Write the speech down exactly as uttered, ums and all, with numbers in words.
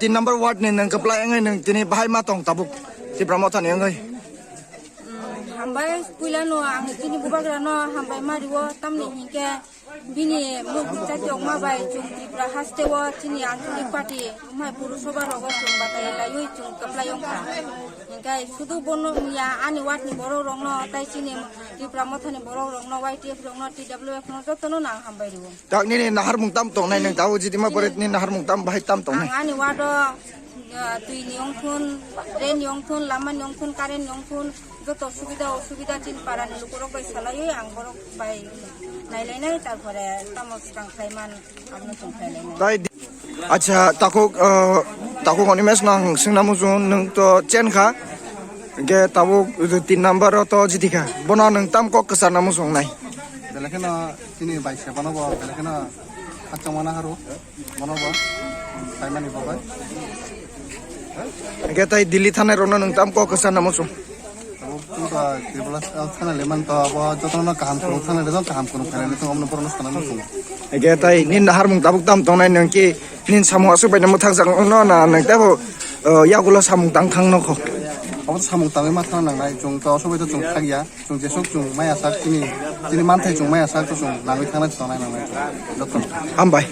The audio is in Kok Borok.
Tin number ward ni nwng kwplai wngwi nwng tini bahai ma tong tabuk Tipra Motha ni wngwi. Hambai puila no ang tini bubagra no hambai ma riwo tamni hinkhe bini muk jati okma bai chwng Tripura haste o chini anchalik party umhai purushoba rogo chwng batai laiwi chwng kwplai wngkha. Hinkhe sudu bono ya ani ward ni borok rokno tai chini Tipra Motha ni borok rokno Y T F rokno T W F no jotono no ang hambai riwo. Tak nini naharmung tam tongnai nwng tao jiti ma pore nini naharmung tam bahai tam tongnai. Ang ani wado, ah, twi ni ongthun, drain ni ongthun, lama ni ongthun, current ni ongthun, joto subida osubida chin para ni lukurok bai salaiwi ang borok bai nailainai, tarpore tamo swkang khlaiman abono chwng khlailainai. Tai di-, acha, takuk, ah, takuk oni mes nang singna muchung nwng to chen kha. Ge tabuk tin number o to jiti kha. Bono nwng tam kok kwchar na muchung nai. Belai kheno chini bai se bono bo, belai kheno khachang mana haru, bono bo, saimani bo bai. Hingke tai Delhi thanai rokno nwng tam kok kwsa namo chwng. Abo tungkha Tripura, ah, thanai le man to abo jotono kaham kwrwng thanai le jong kaham kwrwng khainai le tong, omono borokno sana muchung. Hingke tai nini naharmung tabuk tam tongnai nwng ki nini samung aswk bai no mwthang jak no na nwng tebo, ah, yagulo samung tang thang nokho. Abo to samung tangwi ma thang nangnai, chwng to aswk bai to chwng thang ya. Chwng jesuk chwng maya sak chini, chini manthai chwng maya sak to chwng nangwi thangnai to tongnai nangnai joto. Hambai.